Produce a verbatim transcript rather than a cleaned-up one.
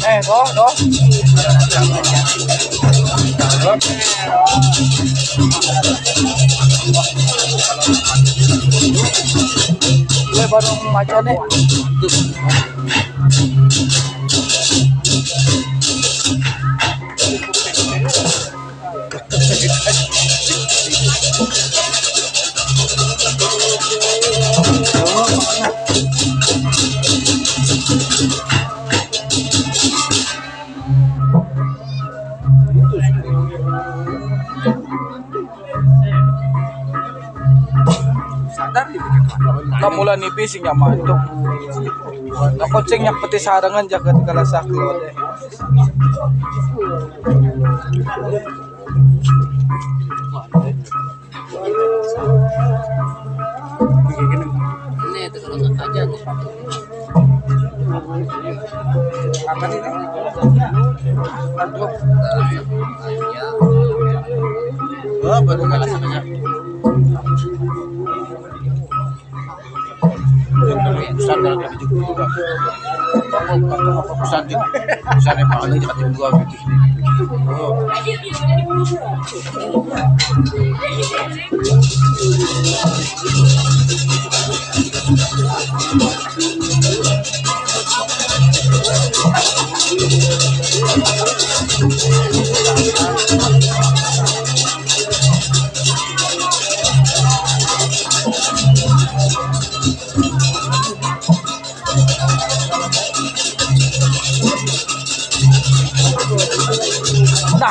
Eh, doh, doh. Gue baru maco nih. Sadar di. Kamu lah nipis sing nyaman tuh. Aku ceng yang peti sarangan jaket kalasak lo deh. Ini itu kalau nggak aja tuh. Apa ini? Aduh. Oh, baru kalah sama siapa? Besar dalam kami juga. Apa, apa, apa besar juga? Besar yang paling dekat dengan gua gitu. Oh. Nah.